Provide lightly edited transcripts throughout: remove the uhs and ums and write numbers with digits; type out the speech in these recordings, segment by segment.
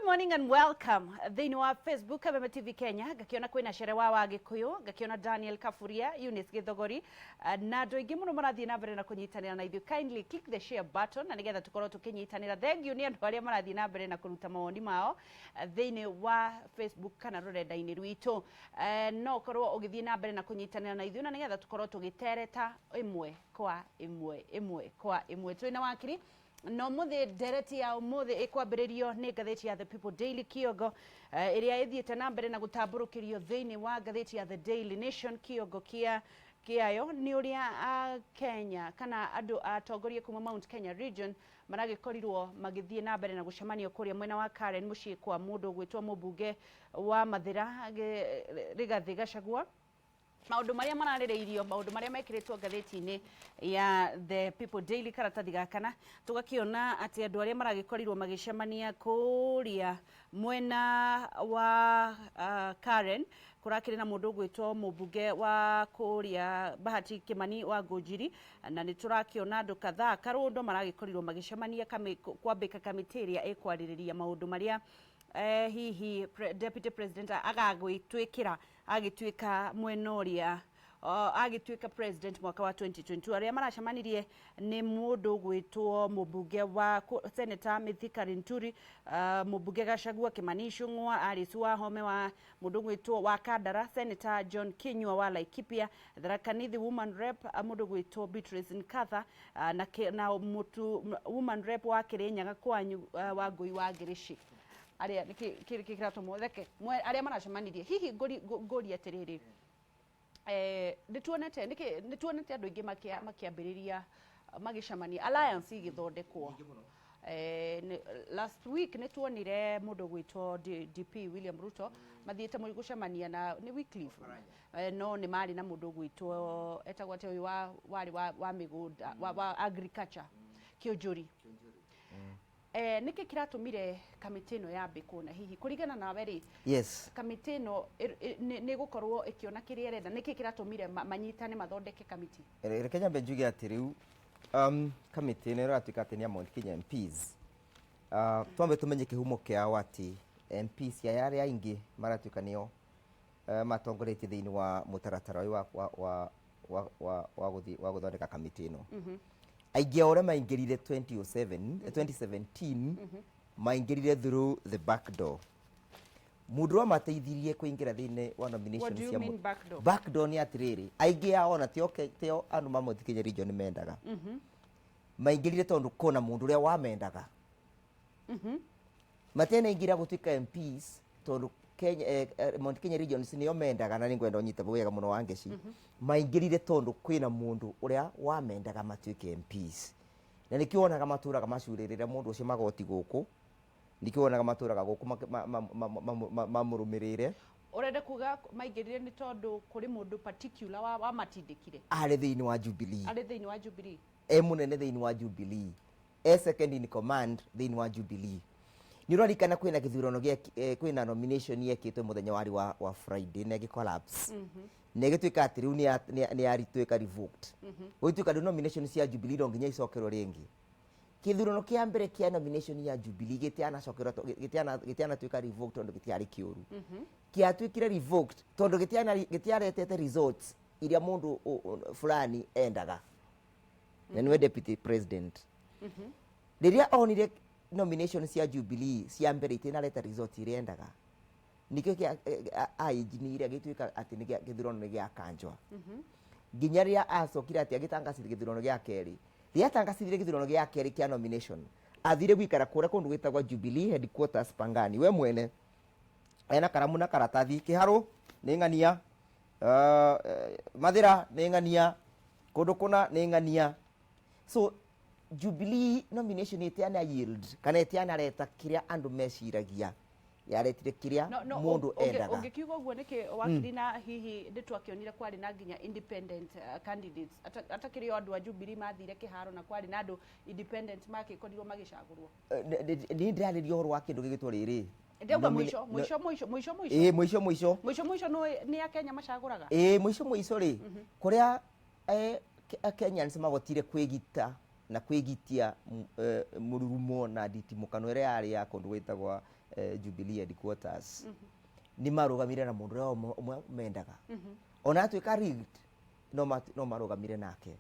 Morning and welcome thĩinĩ wa Facebook Kameme TV Kenya. Ngakiona kwĩna Cere wa Gĩkũyũ, ngakiona Daniel Kaburia, Eunice Gĩthogori na andũ aingĩ mũno marathiĩ na mbere na kũnyitanĩra na ithuĩ. Kindly click the share button na nĩgetha tũkorwo tũkĩnyitanĩra. Thank you nĩ andũ arĩa marathiĩ na mbere na kũruta mawoni mao thĩinĩ wa Facebook kana rũrenda-inĩ rwitũ. No ũkorwo ũgĩthiĩ na mbere na kũnyitanĩra na ithuĩ na nĩgetha tũkorwo tũgĩtereta ĩmwe kwa ĩmwe, ĩmwe kwa ĩmwe. Twĩna wakiri na ũmũthĩ. Ndereti ya ũmũthĩ ĩkwambĩrĩrio nĩ ngathĩti ya The People Daily kĩongo ĩrĩa ĩthiĩte na mbere na gũtambũrũkĩrio thĩinĩ wa ngathĩti ya The Daily Nation. Kĩongo kĩa kĩayo nĩ ũrĩa a Kenya kana andũ atongoria kuma Mount Kenya region maragĩkorirwo magĩthiĩ na mbere na gũcemanio kũrĩa mwena wa Karen, mũciĩ kwa mũndũ ũgwĩtwo mũmbunge wa Mathĩra Rigathĩ Gachagua. Maũndũ marĩa mararĩrĩirio, maũndũ marĩa mekĩrĩtwo ngathĩti-inĩ ya The People Daily karatathi ga kana, tũgakĩona atĩ andũ arĩa maragĩkorirwo magĩcemania kũrĩa mwena wa Karen, kũrakĩrĩ na mũndũ ũgwĩtwo mũmbunge wa kũrĩa Bahati Kimani wa Ngũnjiri, na nĩ tũrakĩona andũ kadhaa karũndo maragĩkorirwo magĩcemania kwambĩka kamĩtĩ ĩrĩa ĩkwarĩrĩria maũndũ marĩa hihi deputy president agagwĩtwĩkĩra agĩtuĩka mwena ũrĩa agĩtuĩka president mwaka wa 2022. Arĩa maracemanirie nĩ mũndũ gwĩtwo mũmbunge wa Senator Mithika Linturi, mũmbunge Gachagua, Kimani Ichung'wa, Alice Wahome wa mũndũ gwĩtwo wa Kandara, Senator John Kinyua wa Laikipia, Tharaka Nithi woman rep mũndũ gwĩtwo Beatrice Nkatha, na mũtu woman rep wa Kirinyaga kwanyu, wa Ngui wa Ngirici. Arĩa nĩkĩ kĩ kĩratũma ũtheke? Arĩa maracemanirie hihi ngũrie atĩrĩrĩ, nĩ tuonete nĩkĩ nĩ tuonete andũ aingĩ makĩambĩrĩria magĩcemania, alliance igĩthondekwo. Last week nĩ tuonire mũndũ gwĩtwo DP William Ruto mathiĩte gũcemania na nĩ Wycliffe, no nĩ marĩ na mũndũ gwĩtwo etagwo atĩa ũyũ wa warĩ wa mĩgũnda wa agriculture, Kĩũnjũri. Nĩkĩ kĩratũmire kamĩtĩ ĩno yambĩkwo, na hihi kũringana nawe rĩ, kamĩtĩ ĩno nĩ ĩgũkorwo ĩkĩona kĩrĩa ĩrenda? Nĩkĩ kĩratũmire manyitane mathondeke kamĩtĩ? Reke nyambe njuge atĩ rĩu kamĩtĩ ĩno ĩratuĩka atĩ nĩ ya Mount Kenya MPs. Twambe tũmenye kĩhumo kĩao atĩ MPs aya arĩa aingĩ maratuĩka nĩo matongoretie thĩinĩ wa mũtaratara ũyũ wa gũthiĩ wa gũthondeka kamĩtĩ ĩno. Aingĩ ao ũrĩa maingĩrire 2007, 2017 maingĩrire through the back door. Mũndũ ũrĩa wamateithirie kũingĩra thĩinĩ wa nomination What do you cia mean, back door? Back door nĩ atĩrĩrĩ, aingĩ ao ona tio andũ ma Mount Kenya region mendaga maingĩrire tondũ kũna mũndũ ũrĩa wamendaga matenaingĩra gũtuĩka MPs tondũ Kenya, Mount Kenya regions nĩo mendaga, na nĩngwenda ũnyite wega mũno Wangeci. Maingĩrire tondũ kwĩna mũndũ ũrĩa wamendaga matuĩke MPs, na nĩkĩo wonaga matũraga macurĩrĩre mũndũ ũcio magoti gũkũ, nĩkĩo wonaga matũraga gũkũ mamũrũmĩrĩre. Ũrenda kuga maingĩrire nĩ tondũ kũrĩ mũndũ particular wa matindĩkire? Arĩ thĩinĩ wa Jubilee. Arĩ thĩinĩ wa Jubilee. E mũnene thĩinĩ wa Jubilee, e second in command thĩinĩ wa Jubilee. Nĩ ũrarikana kwĩna gĩthurano gĩa kwĩna nomination yekĩtwo mũthenya warĩ wa Friday na ĩgĩ collapse na ĩgĩtuĩka atĩ rĩu nĩ yarituĩka revoked, gũgĩtuĩka rĩu nomination cia Jubilee no nginya icokerwo rĩngĩ. Kĩthurano kĩa mbere kĩa nomination ya Jubilee gĩtianacokerwo, gĩtianatuĩka revoked tondũ gĩtiarĩ kĩũru. Kĩatuĩkire revoked tondũ gĩtiaretete results iria mũndũ fulani endaga, na nĩwe deputy president. Rĩrĩa onire nomination cia Jubilee cia mbere itinareta result iria endaga, nikĩo kĩa ainjiniire agĩtuĩka atĩ nĩ gĩthurano nĩ gĩakanjwa, nginya rĩrĩa acokire atĩ agĩtangacithia gĩthurano gĩa kerĩ. Rĩrĩa atangacithire gĩthurano gĩa kerĩ kĩa nomination, athire gũikara kũrĩa kũndũ gwĩtagwo Jubilee headquarters Pangani, we mwene ena karamu na karatathi, kĩharũ nĩ ng'ania, Mathĩra nĩ ng'ania, kũndũ kũna nĩ ng'ania. So Jubilee nomination ĩtiana yield kana ĩtianareta kĩrĩa andũ meciragia, yaretire kĩrĩa No, mũndũ endaga. Ũngĩkiuga ũguo nĩkĩ, wakiri, na hihi nĩ twakĩonire kwarĩ na nginya independent candidates atakĩrĩ o andũ a Jubilee mathire kĩharo, na kwarĩ na andũ independent makĩkorirwo magĩcagũrwo? Niĩ ndĩrarĩria ũhoro wa kĩndũ gĩgĩtwo rĩrĩ Ndauga mũico mũico mũico mũico mũico. Ĩĩ, mũico mũico. Mũico mũico nĩ Akenya macagũraga. Ĩĩ, mũico mũico rĩ, kũrĩa Kenyans mahotire kwĩgita na kwĩgitia mũrurumo na nditimũkano ĩrĩa yarĩ ya kũndũ gwĩtagwo Jubilee headquarters nĩ marũgamire na mũndũ ũrĩa ũmwe mendaga ona atuĩka rigged, no marũgamire nake.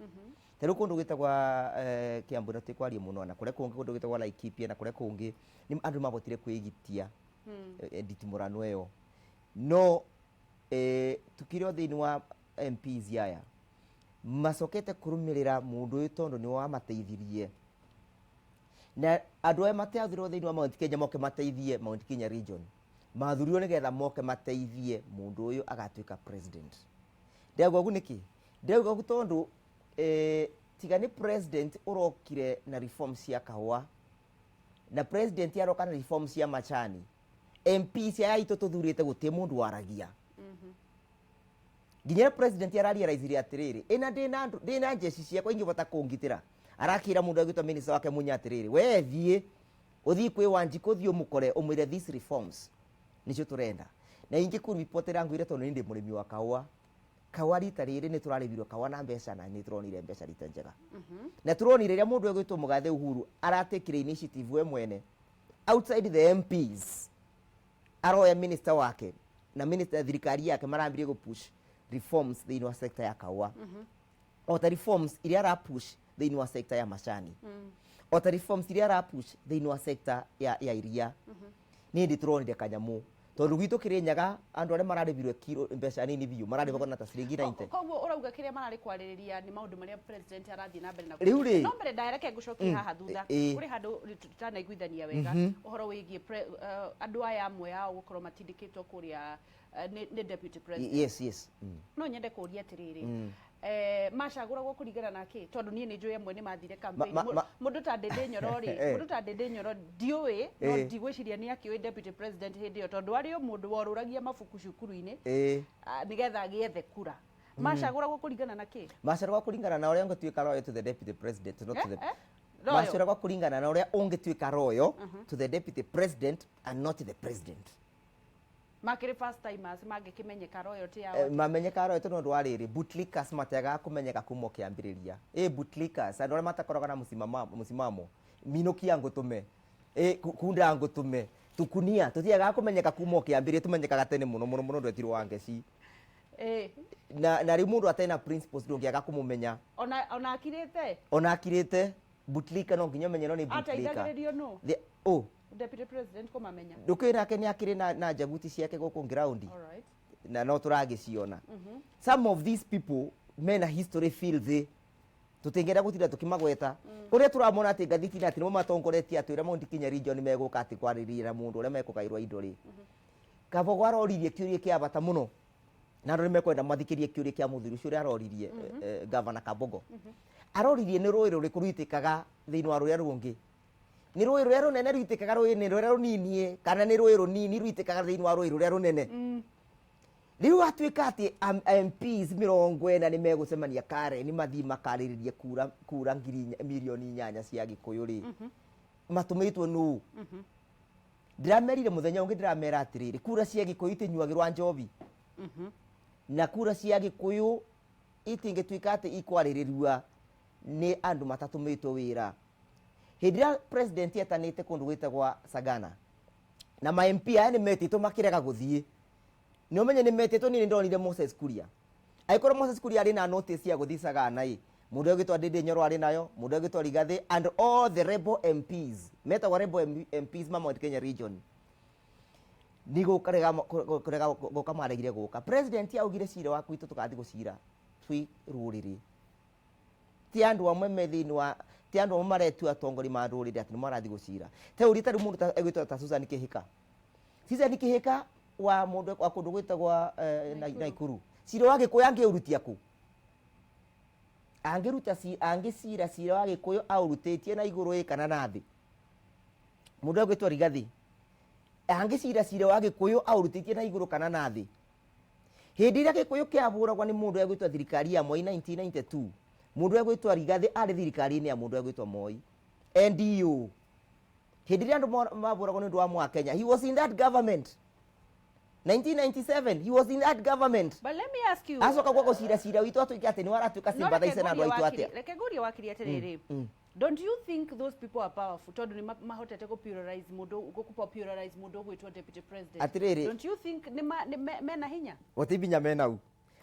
Ta rĩu kũndũ gwĩtagwa Kiambu, na tũtikwaria mũno, na kũrĩa kũngĩ, kũndũ gwĩtagwa Laikipia na kũrĩa kũngĩ, nĩ andũ mabotire kwĩgitia nditimũrano ĩyo. No tukĩrĩ o thĩinĩ wa MPs aya macokete kũrũmĩrĩra mũndũ ũyũ tondũ nĩwe wamateithirie, na andũ aya matiathurirwo thĩinĩ wa Mount Kenya moke mateithie Mount Kenya region, mathurirwo nĩgetha moke mateithie mũndũ ũyũ agatuĩka president. Ndĩrauga ũguo nĩkĩ? Ndĩrauga ũguo tondũ tiga nĩ president ũrokire na reform cia kahũa na president aroka na reform cia macani, MPs aya aitũ tũthurĩte gũtirĩ mũndũ waragia nginya president ararealize atĩrĩrĩ, ĩna ndĩna njeci ciakwa ingĩbota kũngitĩra. Arakĩra mũndũ agĩtwa minister wake Munya atĩrĩrĩ, we thiĩ ũthiĩ kwĩ Wanjikũ, ũthiĩ ũmũkore ũmwĩre these reforms nĩcio tũrenda. Na ingĩ kũribotera ngwĩre, tondũ niĩ ndĩ mũrĩmi wa kahũa, kahũa rita rĩrĩ nĩ tũrarĩmirwo kahũa na mbeca, na nĩ tũronire mbeca rita njega, na tũronire rĩrĩa mũndũ egwĩtwo mũgathe Uhuru aratekire initiative we mwene outside the MPs, aroya minister wake na minister thirikari yake marambirie gũpush reforms thĩinĩ wa sector ya kahũa, o ta reforms iria arapush thĩinĩ wa sector ya macani, o ta reforms iria arapush thĩinĩ wa sector ya iria. Nĩ ndĩ tũronire kanyamũ, tondũ gwitũ Kĩrĩnyaga andũ arĩa mararĩbirwe kiro mbeca nini biũ, mararĩbagwo na ta ciringi 90. Koguo ũrauga kĩrĩa mararĩ kwarĩrĩria nĩ maũndũ marĩa president arathiĩ na mbere na Rĩu rĩ- No mbere ndareke ngũcokie haha thutha. Kũrĩ handũ tutanaiguithania wega, ũhoro wĩgiĩ andũ aya amwe ao gũkorwo matindĩkĩtwo kũrĩa nĩ deputy president. Yes. No nyende kũria atĩrĩrĩ, macagũragwo kũringana na kĩ? Tondũ niĩ nĩ njũĩ amwe nĩ mathire campaign. Mũndũ ta Ndĩndĩ Nyoro rĩ, mũndũ ta Ndĩndĩ Nyoro ndiũĩ, no ndigwĩciria nĩ akĩũĩ deputy president hĩndĩ ĩyo, tondũ arĩ o mũndũ worũragia mabuku cukuru-inĩ nĩgetha agĩethe kura. Macagũragwo kũringana na kĩ? Macaragwo kũringana na ũrĩa ũngĩtuĩka loyal to the deputy president, not to the Eh? Loyal. Macaragwo kũringana na ũrĩa ũngĩtuĩka loyal to the deputy president and not the president. Makĩrĩ first timers, mangĩkĩmenyeka royalty yao? Mamenyeka royal tondũ wa rĩrĩ, bootlickers mategaga kũmenyeka kuma o kĩambĩrĩria. Bootlickers, andũ arĩa matakoragwo na mũsimamo, minũkia ngũtũme, kunda ngũtũme, tukunia tũtiagaga kũmenyeka kuma o kĩambĩrĩria, tũmenyekaga tene mũno mũno mũno. Ndwetirwo Wangeci. Na rĩu mũndũ atarĩ na principles ndũngĩaga kũmũmenya. Ona akirĩte? Ona akirĩte, bootlicker no nginya ũmenye no nĩ bootlicker. Ateithagĩrĩrio nũ? Oh. Deputy president kũmamenya? Ndũkĩũĩ nake nĩ akĩrĩ na njaguti ciake gũkũ ground. All right. Na no tũragĩciona some of these people mena history filthy, tũtingĩenda gũtinda tũkĩmagweta. Kũrĩa tũramona atĩ ngathĩti-inĩ atĩ nĩmo matongoretie atĩ ũrĩa Mount Kenya region megũka atĩ kwarĩrĩria na mũndũ ũrĩa mekũgaĩrwo indo rĩ, Kabogo aroririe kĩũria kĩa bata mũno, na andũ nĩ mekwenda mathikĩrie kĩũria kĩa mũthuri ũcio ũrĩa aroririe. Governor Kabogo aroririe nĩ rũĩ rũrĩkũ rũitĩkaga thĩinĩ wa rũrĩa rũngĩ, nĩ rũĩ rũrĩa rũnene rũitĩkaga rũĩ-inĩ rũrĩa rũnini, kana nĩ rũĩ rũnini rũitĩkaga thĩinĩ wa rũĩ rũrĩa rũnene. Rĩu atuĩka atĩ MPs 40 nĩ megũcemania Karen mathiĩ makarĩrĩrie kura 8,000,000 cia Gĩkũyũ rĩ, matũmĩtwo nũ? Ndĩramerire mũthenya ũngĩ, ndĩramera atĩrĩrĩ, kura cia Gĩkũyũ itinyuagĩrwa njobi, na kura cia Gĩkũyũ itingĩtuĩka atĩ ikwarĩrĩrua nĩ andũ matatũmĩtwo wĩra. Hĩndĩ ĩrĩa president etanĩte kũndũ gwĩtagwa Sagana na ma MP aya nĩ metĩtwo makĩrega gũthiĩ, nĩ ũmenye nĩ metĩtwo. Niĩ nĩ ndonire Moses Kuria. Angĩkorwo Moses Kuria arĩ na notice ya gũthiĩ Sagana ĩ, mũndũ ũgĩtwo Ndindi Nyoro arĩ nayo, mũndũ ũgĩtwo Rigathĩ and all the rebel MPs, metagwo rebel MPs ma Mount Kenya region, nĩ kũrega gũka maregire gũka. President augire cira wa gwitũ tũgathiĩ gũcira twĩ rũrĩrĩ, ti andũ amwe me thĩinĩ wa, ti andũ amwe maretua atongoria ma rũrĩrĩ atĩ nĩ marathiĩ gũcira. Ta ũria tarĩu mũndũ ta egwĩtwo ta Susan Kĩhĩka, Susan Kĩhĩka wa mũndũ wa kũndũ gwĩtagwa Naikuru, cira wa Gĩkũyũ angĩũrutia kũ? Angĩruta angĩcira cira wa Gĩkũyũ aũrutĩtie na igũrũ ĩ kana na thĩ? Mũndũ egwĩtwo Rigathĩ angĩcira cira wa Gĩkũyũ aũrutĩtie na igũrũ kana na thĩ? Hĩndĩ ĩrĩa Gĩkũyũ kĩahũragwo nĩ mũndũ egwĩtwo thirikari ya Moi 1992, mũndũ egwĩtwo Rigathĩ arĩ thirikari-inĩ ya mũndũ egwĩtwo Moi NDU. Hĩndĩ ĩrĩa andũ mabũragwo nĩ ũndũ wa mwa Kenya, he was in that government. 1997 he was in that government. But let me ask you. Acoka gwa gũcira cira witũ atuĩke atĩ nĩ waratuĩka No reke sympathizer na andũ ngũrie aitũ wakiri, atĩa? reke ngũrie wakiri atĩrĩrĩ. Don't you think those people are powerful, tondu ni mahotete ku popularize mundu, ku popularize mundu gwitwo deputy president? Atiriri. Don't you think ni mena hinya? Gũtirĩ binya menau.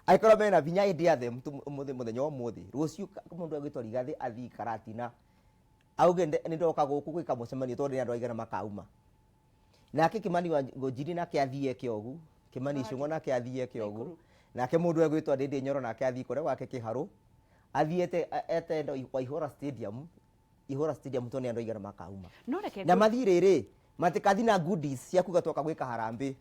Angĩkorwo mena binya, ĩndĩ athe mũthenya wa ũmũthĩ, rũciũ mũndũ agwĩtwo Rigathĩ athiĩ Karatina auge nĩ ndoka gũkũ gwĩka mũcemanio, tondũ nĩ andũ aigana makauma. Nake Kimani wa Ngũnjiri nake athiĩ eke ũguo, Kimani Ichung'wa nake athiĩ eke ũguo. Naikuru. Nake mũndũ egwĩtwo Ndĩndĩ Nyoro nake athiĩ kũrĩa gwake Kĩharũ, athiĩ ete Waihũra Stadium, Ihũra Stadium, tondũ nĩ andũ aigana makauma. No reke Na mathiĩ rĩrĩ, matikathi na goodies cia kuga twoka gwĩka harambĩ,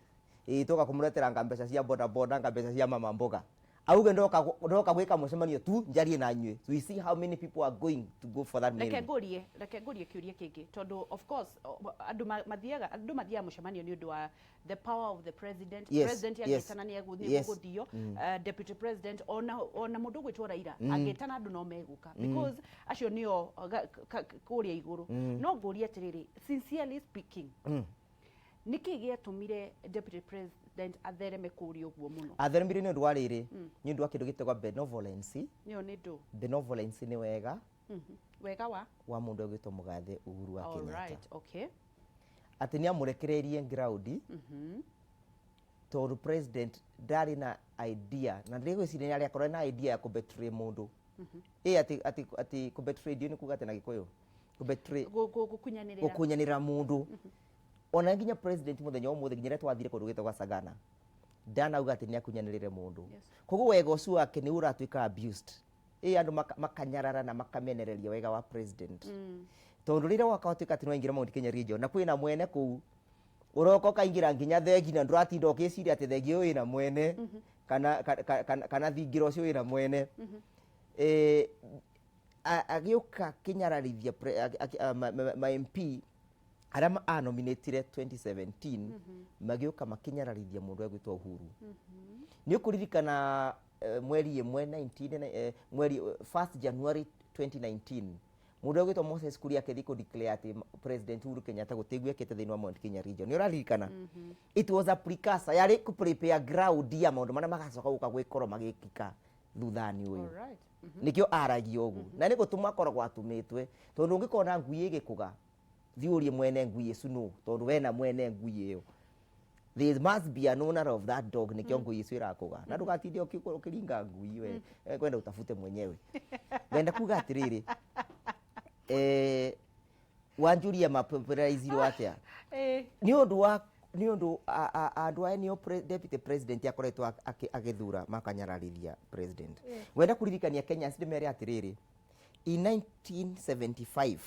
ĩ twoka kũmũretera nga mbeca cia boda boda, nga mbeca cia mama mboga. Auge ndoka gwĩka mũcemanio tu, njarie na inyuĩ. We see how many people are going to go for that Reke meeting. Reke ngurie kiuria kingi, tondu of course andu mathiaga mucemanio ni undu wa the power of the president. President angĩtana nĩ egũthio, deputy president ona mũndũ ũgwĩtwo Raila angĩtana, andũ no megũka because acio nĩo kũrĩa igũrũ. No ngũrie atĩrĩrĩ, sincerely speaking, nĩkĩ gĩatũmire deputy president athereme kũrĩa ũguo mũno? Atheremire nĩ ũndũ wa rĩrĩ, nĩ ũndũ wa kĩndũ gĩtagwo benevolence. Nĩyo nĩ ndũ? Benevolence nĩ wega Wega wa? Wa mũndũ ũgwĩtwo mũgathe Uhuru wa All Kenyatta. right, okay. Atĩ nĩ amũrekereirie ground, tondũ president ndarĩ na idea, na ndĩgwĩciria nĩ arĩ akorwo na idea ya kũbetray mũndũ. Ĩ atĩ kũbetray, ndiũĩ nĩ kuga atĩ na Gĩkũyũ kũbetray. Gũkunyanĩrĩra. Gũkunyanĩra mũndũ. Ona nginya president mũthenya wa ũmũthĩ, nginya rĩrĩa twathire kũndũ gwĩtagwo Sagana, ndanauga atĩ nĩ akunyanĩrĩre mũndũ. Koguo wega ũcio wake nĩ ũratuĩka abused, ĩ andũ makanyarara na makamenereria wega wa president, tondũ rĩrĩa waka watuĩka atĩ nĩwaingĩra Mount Kenya region na kwĩna mwene kũu, ũroka ũkaingĩra nginya thegi na ndũratinda ũkĩciria atĩ thegi ũyũ ĩna mwene kana thingira ũcio wĩna mwene. Agĩũka kĩnyararithia ma MP arĩa anominatire 2017, magĩũka makĩnyararithia mũndũ egwĩtwo Uhuru. Nĩ ũkũririkana mweri ĩmwe 19 mweri 1st January 2019, mũndũ egwĩtwo Moses Kuria akĩthiĩ kũ declare atĩ President Uhuru Kenyatta gũtĩguo ekĩte thĩinĩ wa Mount Kenya region. Nĩ ũraririkana? It was a precursor, yarĩ kũ prepare ground ya maũndũ marĩa magacoka gũka gwĩkorwo magĩkĩka thutha-inĩ ũyũ. All right. Nĩkĩo aragia ũguo, na nĩ gũtũmwo akoragwo atũmĩtwe, tondũ ũngĩkona ngui ĩgĩkũga, thiĩ ũrie mwene ngui ĩcu nũ, tondũ wena mwene ngui ĩyo, there must be an owner of that dog. Nĩkĩo ngui icio irakũga, na ndũgatinde ũkĩringa ngui we. Kwenda utafute mwenyewe. Ngenda kuga atĩrĩrĩ, wanjuria mapopularizirwo atĩa? Nĩ ũndũ andũ aya nĩo deputy president akoretwo agĩthura makanyararithia president. Ngwenda kũririkania Kenyans, ndĩmere atĩrĩrĩ, in 1975,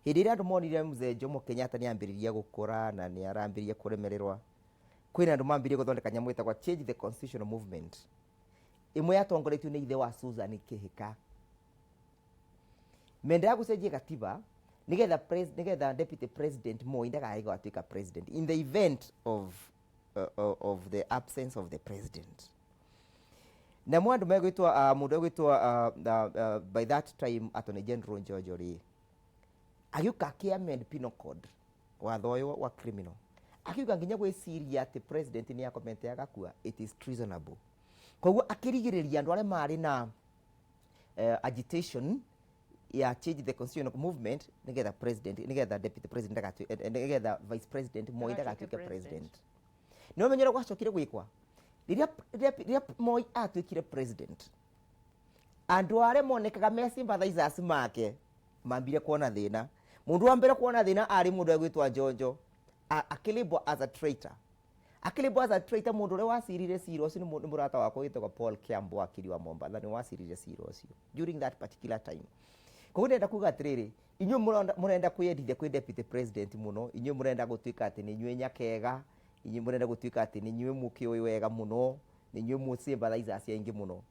hĩndĩ ĩrĩa andũ monire mzee Jomo Kenyatta nĩ ambĩrĩria gũkũra na nĩ arambĩrĩria kũremererwa, kwĩna andũ mambĩrĩria gũthondeka nyamũ ĩtagwo Change the Constitutional Movement, ĩmwe yatongoretio nĩ ithe wa Susan Kĩhĩka. Mendaga gũcenjia gatiba nĩgetha deputy president Moi ndagae gũgatuĩka president in the event of the absence of the president. Namo andũ megwĩtwo mũndũ egwĩtwo by that time Attorney General Njonjo rĩ, agĩũka akĩ-amend penal code, watho ũyũ wa criminal, akiuga nginya gwĩciria atĩ president nĩ akomete agakua, it is treasonable. Koguo akĩrigĩrĩria andũ arĩa marĩ na agitation ya Change the Constitutional Movement, nigetha president, nigetha deputy president nigetha vice president Moi ndagatuĩke ndagatuĩke president. Nĩ ũmenye ũrĩa gwacokire gwĩkwa rĩrĩa Moi atuĩkire president, andũ arĩa monekaga me sympathizers make mambire kuona thĩna. Mũndũ wa mbere kuona thĩna arĩ mũndũ egwĩtwo Njonjo, akĩlabel as a traitor, akĩlabel as a traitor. Mũndũ ũrĩa wacirire cira ũcio nĩ mũrata wakwa wĩtagwo Paul Kiambo, wakiri wa Mombatha, nĩ wacirire cira ũcio during that particular time. Koguo ndĩrenda kuga atĩrĩrĩ, inyuĩ mũrenda kwĩyendithia kwĩ deputy president mũno, inyuĩ mũrenda gũtuĩka atĩ nĩ inyuĩ nyakega, inyuĩ mũrenda gũtuĩka atĩ nĩ inyuĩ mũkĩũĩ wega mũno, nĩ inyuĩ mũ sympathizers aingĩ mũno.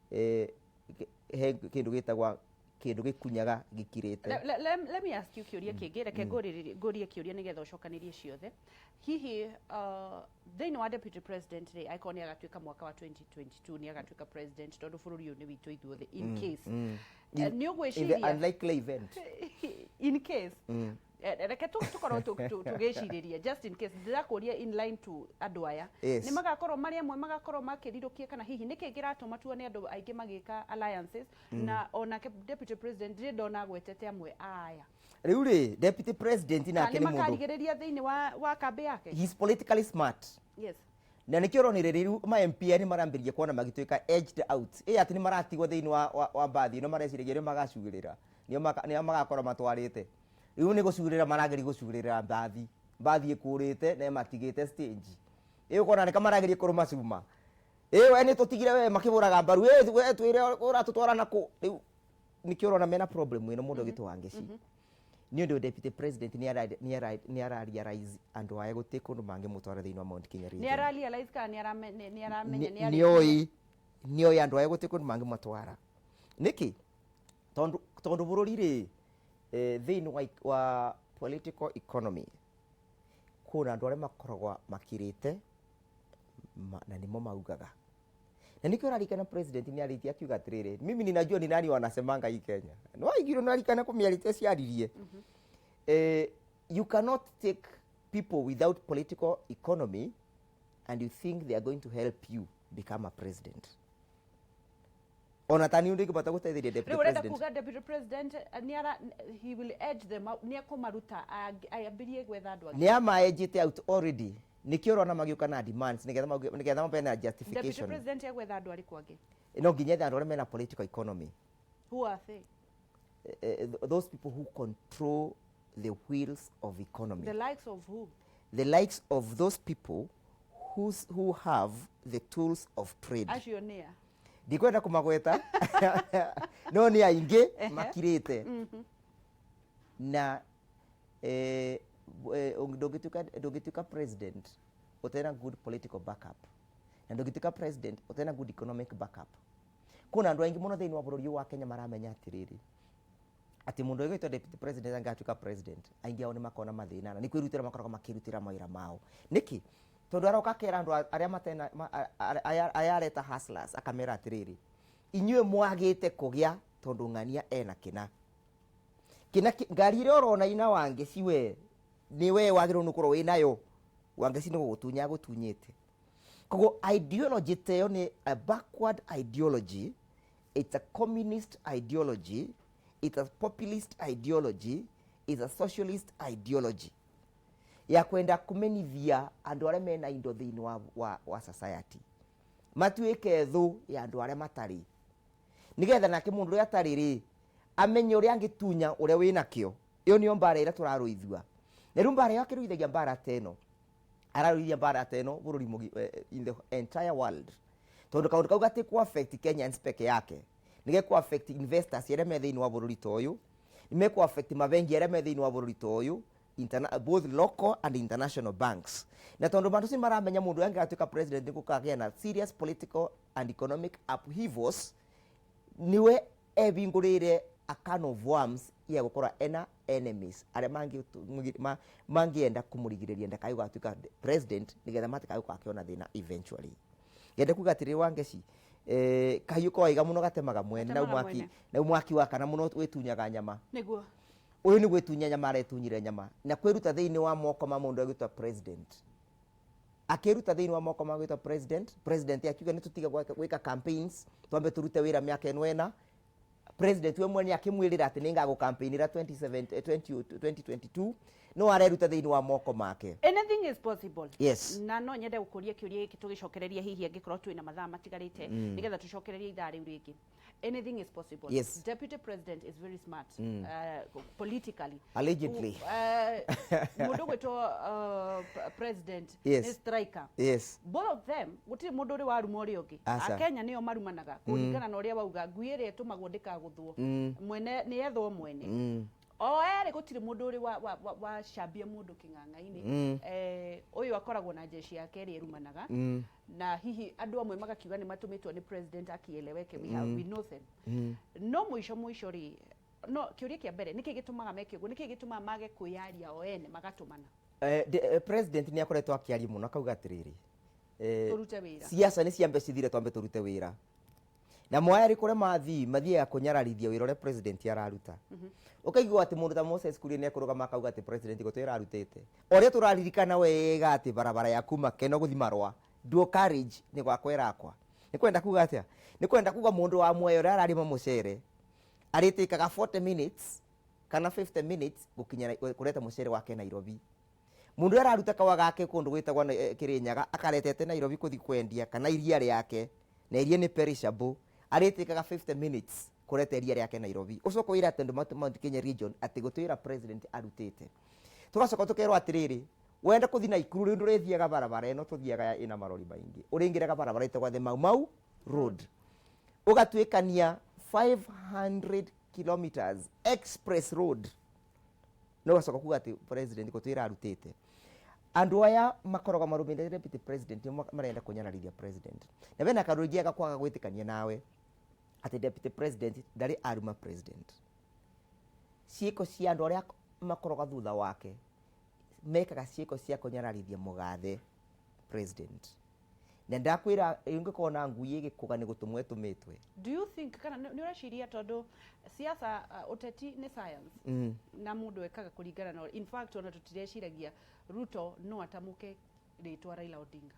He kĩndũ gĩtagwa kĩndũ gĩkunyaga gĩkirĩte. Let me ask you kĩũria kĩngĩ. Reke ngũrie kĩũria nĩgetha ũcokanĩrie ciothe. Hihi thĩinĩ wa deputy president rĩ, angĩkorwo nĩ agatuĩka mwaka wa 2022 nĩ agatuĩka president, tondũ bũrũri ũyũ nĩ witũ ithuothe, in case nĩ In the ũgwĩciria unlikely event. In case. Reke tũkorwo tũgĩcirĩria just in case ndĩrakũria in line to andũ aya. Nĩ magakorwo marĩ amwe magakorwo makĩrirũkia, kana hihi nĩkĩ kĩratũma tuone andũ aingĩ magĩka alliances, na onake deputy president ndirĩ ndona agwetete amwe a aya. Rĩu rĩ, deputy president kana nake nĩ nĩ mũndũ makarigĩrĩria thĩinĩ wa kambĩ yake. He's politically smart. Na nĩkĩo ũronire rĩu ma MP aya nĩ marambĩrĩria kuona magĩtuĩka edged out, ĩ atĩ nĩ maratigwo thĩinĩ wa mbathi ĩno mareciragia nĩo magacugĩrĩra, nĩo magakorwo matwarĩte. Rĩu nĩ gũcugĩrĩra marageria gũcugĩrĩra mbathi, mbathi ĩkũrĩte na ĩmatigĩte stage. Ĩ ũkona nĩ kamarageria kũrũma cuma. Ĩ we nĩ tũtigire we makĩbũraga mbaru, ĩ we twĩre ũratũtwara nakũ. Rĩu nĩkĩo ũrona mena problem ĩno mũndũ ũgĩtwo Wangeci. Nĩ ũndũ deputy president nĩ ara realize andũ aya gũtirĩ kũndũ mangĩmũtwara thĩinĩ wa Mount Kenya Nĩ region. ara realize kana nĩ aramenya nĩ Nĩoĩ andũ aya gũtirĩ kũndũ mangĩmatwara. Nĩkĩ? Tondũ bũrũri rĩ, thĩinĩ wa political economy kwĩna andũ arĩa makoragwo makirĩte na nĩmo maugaga. Na nĩkĩo ũrarikana president nĩ arĩtie akiuga atĩrĩrĩ, mimi ninajua ni nani wanasemanga hii Kenya. Nĩ waiguire, nĩ ũrarikana kũmĩarĩtie ciaririe. You cannot take people without political economy and you think they are going to help you become a president. Ona tani ndingĩbota gũteithĩria deputy Rĩu ũrenda president. kuga deputy president nĩ ara he will edge them out, nĩ ekũmaruta ambĩrie gwetha andũ angĩ. Nĩ amaenjete out already. Nĩkĩo ũrona magĩũka na demands nĩgetha mabe na Deputy justification. president egwetha andũ arĩkũ angĩ? No nginya ethe andũ arĩa mena political economy. Who are they? Those people who control the wheels of economy. The likes of who? The likes of those people who have the tools of trade. Acio nĩ a? Ndikwenda kũmagweta, no nĩ aingĩ makirĩte. Na ndũngĩtuĩka president ũtarĩ good political backup, na ndũngĩtuĩka president ũtarĩ good economic backup. Kwĩna andũ aingĩ mũno thĩinĩ wa bũrũri ũyũ wa Kenya maramenya atĩrĩrĩ, atĩ mũndũ ũgĩtwo deputy president angĩgatuĩka president, aingĩ ao nĩ makona mathĩna na nĩ kwĩrutĩra makoragwo makĩrutĩra mawĩra mao. Nĩkĩ? Tondũ aroka akera andũ arĩa matena aya areta hustlers, akamera atĩrĩrĩ, inyuĩ mwagĩte kũgĩa tondũ ng'ania ena kĩna kĩna ngari ĩrĩa ũrona ina Wangeci, we nĩ we wagĩrĩirwo nĩ gũkorwo wĩnayo. Wangeci nĩ gũgũtunya agũtunyĩte. Koguo ideology ta ĩyo nĩ a backward ideology, it's a communist ideology, it's a populist ideology, it's a socialist ideology ya kwenda kũmenithia andũ arĩa mena indo thĩinĩ wa society matuĩke thũ ya andũ arĩa matarĩ, nĩgetha nake mũndũ ũrĩa atarĩ rĩ amenye ũrĩa angĩtunya ũrĩa wĩnakĩo. Ĩyo nĩyo mbara ĩrĩa tũrarũithua. Na rĩu mbara ĩyo akĩrũithagia mbara ta ĩno, ararũithia mbara ta ĩno bũrũri in the entire world, tondũ kaũndũ kau gatikũ affect Kenyans peke yake, nĩ gekũ affect investors arĩa me thĩinĩ wa bũrũri ta ũyũ, nĩ mekũ affect mabengi arĩa me thĩinĩ wa bũrũri ta ũyũ, both local and international banks. Na tondũ andũ acio maramenya mũndũ ũrĩa angĩgatuĩka president nĩ gũkagĩa na serious political and economic upheavals, niwe ebingũrĩire a can of worms ya gũkorwo ena enemies arĩa mangĩenda kũmũrigĩrĩria ndakae gũgatuĩka president, nĩgetha matikae gũkorwo akĩona thĩna eventually. Ngenda kuga atĩrĩrĩ, Wangeci, kahiũ kowaiga mũno gatemaga mwene, na Gatemaga mwaki mwene. na mwaki wakana mũno wĩtunyaga nyama. Ũyũ nĩ gwĩtunya nyama aretunyire nyama na kwĩruta thĩinĩ wa moko ma mũndũ agĩtwa president. Akĩruta thĩinĩ wa moko ma gwĩtwa president, president akiuga nĩ tũtige gwĩka campaigns, twambe tũrute wĩra mĩaka ĩno ĩna. President we mwene akĩmwĩrĩra atĩ nĩngagũ campaignĩra 2022, no areruta thĩinĩ wa moko make. Anything is possible. Yes. Na no nyende gũkũria kĩũria gĩkĩ tũgĩcokereria, hihi angĩkorwo twĩna mathaa matigarĩte, nĩgetha tũcokererie ithaa rĩu rĩngĩ. Anything is possible. Yes. Deputy president is very smart politically. Allegedly. Mũndũ gwĩtwo president nĩ striker. Both of them gũtirĩ mũndũ ũrĩ waruma ũrĩa ũngĩ. Aca. Akenya nĩo marumanaga kũringana na ũrĩa wauga, ngui ĩrĩa ĩtũmagwo ndĩkagũthwo, mwene nĩ yethwo mwene. O erĩ gũtirĩ mũndũ ũrĩ wacambia mũndũ kĩng'ang'a-inĩ. Ũyũ akoragwo na jeshi yake ĩrĩa ĩrumanaga, na hihi andũ amwe magakiuga nĩ matũmĩtwo nĩ president akieleweke. We know them. No mũico mũico rĩ, no kĩũria kĩa mbere, nĩkĩ gĩtũmaga meke ũguo? Nĩkĩ gĩtũmaga mage kwĩyaria o ene magatũmana? President nĩ akoretwo akĩaria mũno akauga atĩrĩrĩ, Tũrute wĩra. Siasa nĩ ciambe cithire, twambe tũrute wĩra. Na Mwea rĩ kũrĩa mathiĩ mathiaga kũnyararithia wĩra ũrĩa president araruta. Ũkaigua atĩ mũndũ ta Moses Kuria nĩ ekũrũgama akauga atĩ president gũtirĩ ararutĩte. O ũrĩa tũraririkana wega atĩ barabara ya kuma Keno gũthiĩ Marũa dual carriage nĩ gwakwa ĩrakwa. Nĩ kwenda kuga atĩa? Nĩ kwenda kuga mũndũ wa Mwea ũrĩa ararĩma mũcere arĩtĩkaga 40 minutes kana 50 minutes gũkinya kũreta mũcere wake Nairobi. Mũndũ ũrĩa araruta kawa gake kũndũ gwĩtagwo Kĩrĩnyaga akaretete Nairobi kũthi kwendia kana iria rĩake na iria nĩ perishable arĩtĩkaga 50 minutes kũreta iria rĩake Nairobi. Ũcoke wĩre atĩ andũ Mount Kenya region atĩ gũtwĩra president arutĩte. Tũgacoka tũkerwo atĩrĩrĩ, wenda kũthi Naikuru rĩu ndũrĩthiaga barabara ĩno tũthiaga ĩna marori maingĩ, ũrĩingĩraga barabara ĩtagwo the Mau Mau Road, ũgatuĩkania 500 kilometers express road, na ũgacoka kuga atĩ president gũtwĩra arutĩte. Andũ aya makoragwo marũmĩrĩire deputy president nĩo marenda kũnyararithia president. Na bena kaũndũ ingĩaga kwaga gwĩtĩkania nawe atĩ deputy president ndarĩ aruma president. Ciĩko cia andũ arĩa makoragwo thutha wake mekaga ciĩko cia kũnyararithia mũgathe president. Na ndakwĩra ũngĩkorwo na ngui ĩgĩkũga nĩ gũtũmwo ĩtũmĩtwe. Do you think kana nĩ ũreciria tondũ siasa, ũteti nĩ science na mũndũ ekaga kũringana na, in fact ona tũtireciragia Ruto no atamũke rĩtwa Raila Odinga.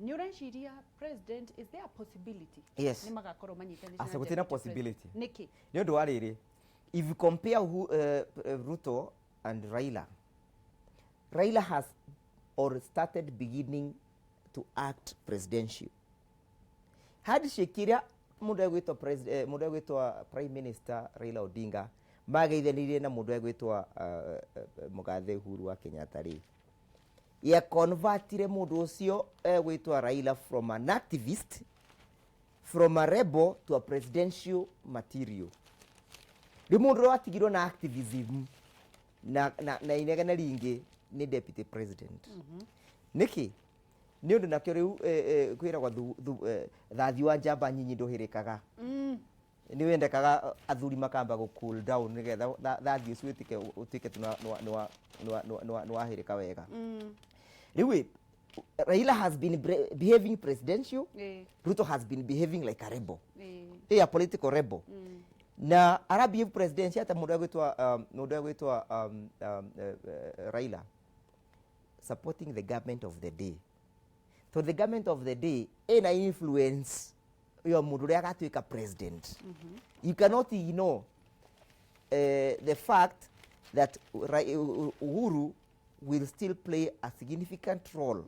Nĩ ũreciria president, is there a possibility Yes. nĩ magakorwo manyitanĩte Aca na gũtirĩ na deputy president? possibility. Nĩkĩ? Nĩ ũndũ wa rĩrĩ, if you compare Ruto and Raila, Raila has or started beginning to act presidential. Handshake ĩrĩa mũndũ egwĩtwo mũndũ egwĩtwo Prime Minister Raila Odinga mageithanirie na mũndũ egwĩtwo mũgathe Uhuru wa Kenyatta rĩ, ya convertire mũndũ ũcio egwĩtwo Raila from an activist, from a rebel to a presidential material. Rĩu mũndũ ũrĩa watigirwo na activism na inegene ringĩ nĩ deputy president. Nĩkĩ? Nĩ ũndũ nakĩo rĩu kwĩragwo thathi wa njamba nyinyi ndũhĩrĩkaga. Nĩ wendekaga athuri makamba gũ cool down nĩgetha thathi ũcio ũtuĩke ũtuĩke tu nĩ wahĩrĩka wega. Rĩu ĩ, Raila has been behaving presidential. Ruto has been behaving like a rebel. A political rebel. Na ara behave presidential ata mũndũ egwĩtwo mũndũ egwĩtwo Raila supporting the government of the day. So the government of the day ĩna influence ya mũndũ ũrĩa agatuĩka president. You cannot ignore the fact that Uhuru will still play a significant role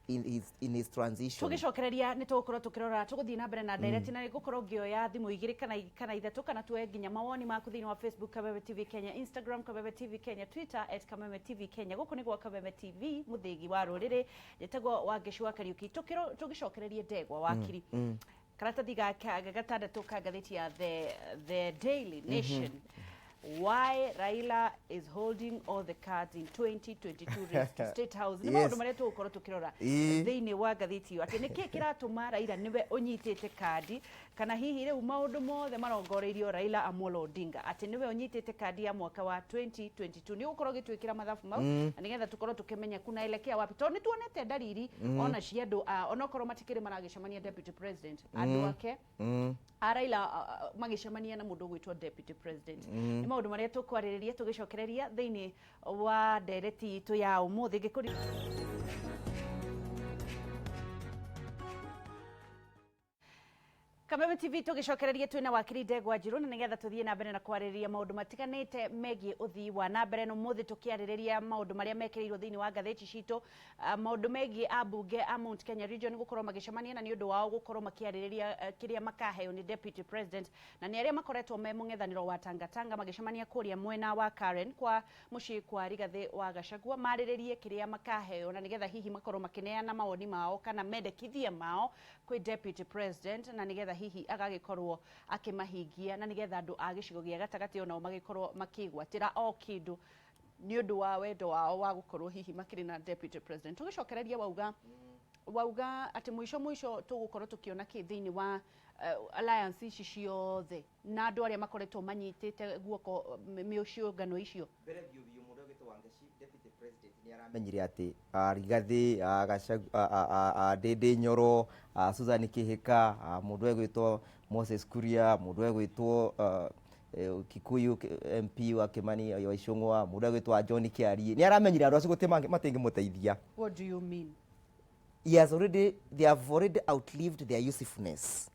in his transition. Tũgĩcokereria nĩ tũgũkorwo tũkĩrora, tũgũthiĩ na mbere na direct na nĩngũkorwo ngĩoya thimũ igĩrĩ kana ithatũ kana tuoe nginya mawoni maku thĩinĩ wa Facebook Kameme TV Kenya, Instagram Kameme TV Kenya, Twitter @KamemeTVKenya. Gũkũ nĩ gwa Kameme TV, mũthĩgi wa rũrĩrĩ. Njĩtagwo Wangeci wa Kariũki. Tũgĩcokererie ndegwa wakiri, karatathi gaka gatandatũ ka ngathĩti ya The Daily Nation, why Raila is holding all the cards in 2022 race to State House. Nĩ maũndũ marĩa tũgũkorwo tũkĩrora thĩinĩ wa ngathĩti ĩyo, atĩ nĩkĩ kĩratũma Raila nĩwe ũnyitĩte kandi, kana hihi rĩu maũndũ mothe marongoreirio Raila Amolo Odinga, atĩ nĩwe ũnyitĩte kandi ya mwaka wa 2022. Nĩ ũgũkorwo ũgĩtwĩkĩra mathabu mau na nĩgetha tũkorwo tũkĩmenya kunaelekea wapi, tondũ nĩ tuonete ndariri ona cia andũ onokorwo matikĩrĩ maragĩcemania deputy president, andũ ake a Raila magĩcemania na mũndũ ũgwĩtwo deputy president. Nĩ maũndũ marĩa tũkwarĩrĩria tũgĩcokereria thĩinĩ wa ndereti itũ ya ũmũthĩ. Ngĩkũri Kameme TV, tũgĩcokereria twĩna wakiri Ndegwa Njirũ na nĩgetha tũthiĩ na mbere na kwarĩrĩria maũndũ matiganĩte megiĩ ũthii wa na mbere. Na ũmũthĩ tũkĩarĩrĩria maũndũ marĩa mekĩrĩirwo thĩinĩ wa ngathĩti citũ, maũndũ megiĩ ambunge a Mount Kenya Region gũkorwo magĩcemania na nĩ ũndũ wao gũkorwo makĩarĩrĩria kĩrĩa makaheo nĩ deputy president, na nĩ arĩa makoretwo me mũng'ethanĩro wa Tangatanga magĩcemania kũrĩa mwena wa Karen kwa mũciĩ kwa Rigathĩ wa Gachagua, marĩrĩrie kĩrĩa makaheo na nĩgetha hihi makorwo makĩneana mawoni mao kana mendekithia mao kwĩ deputy president, na nĩgetha hihi agagĩkorwo akĩmahingia, na nĩgetha andũ a gĩcigo gĩa gatagatĩ onao magĩkorwo makĩgwatĩra o kĩndũ nĩ ũndũ wa wendo wao wa gũkorwo hihi makĩrĩ na deputy president. Tũgĩcokereria, wauga atĩ mũico mũico tũgũkorwo tũkĩona kĩ thĩinĩ wa alliance ici ciothe na andũ arĩa makoretwo manyitĩte guoko mĩciũngano icio? Mbere biũ biũ, mũndũ ũgwĩtwo Wangeci, deputy. President nĩ aramenyire atĩ Rigathĩ, Gachagua, Ndindi Nyoro, Susan Kihika, mũndũ egwĩtwo Moses Kuria, mũndũ egwĩtwo Kikuyu MP wa Kimani wa Ichung'wa, mũndũ egwĩtwo John Kĩarie, nĩ aramenyire andũ acio gũtirĩ matingĩmũteithia. What do you mean? He has already, they have already outlived their usefulness.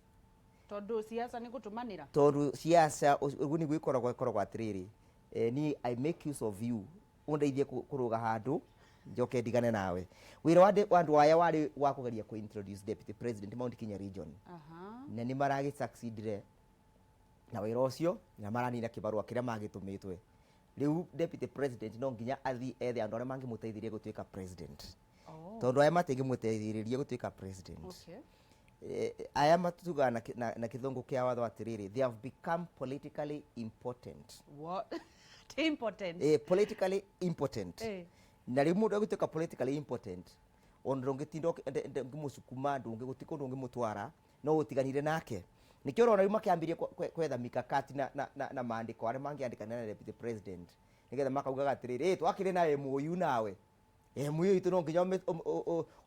Tondũ siasa nĩ gũtũmanĩra. Tondũ siasa ũguo nĩguo ĩkoragwo, ĩkoragwo atĩrĩrĩ, ni I make use of you, ũndeithie kũrũga handũ njoke ndigane nawe. Wĩra wa andũ aya warĩ wa kũgeria kũ introduce Deputy President Mount Kenya region. Na nĩ maragĩ succeedire na wĩra ũcio na maranina kĩbarũa kĩrĩa magĩtũmĩtwe. Rĩu Deputy President no nginya athiĩ ethe andũ arĩa mangĩmũteithĩrĩria gũtuĩka president. Tondũ aya matingĩmũteithĩrĩria gũtuĩka president. Aya matugaga na kĩthũngũ kĩa watho atĩrĩrĩ, they have become politically impotent. What? Impotent. Politically impotent. Na rĩu mũndũ agĩtuĩka politically impotent, ona ndũngĩtinda ũngĩmũcukuma, ndũngĩ gũtirĩ kũndũ ũngĩmũtwara, no ũtiganire nake. Nĩkĩo ũrona rĩu makĩambĩrĩria kwetha mikakati na maandĩko arĩa mangĩandĩkana na Deputy President, nĩgetha makaugaga atĩrĩrĩ, twakĩrĩ na MOU nawe, MOU itũ no nginya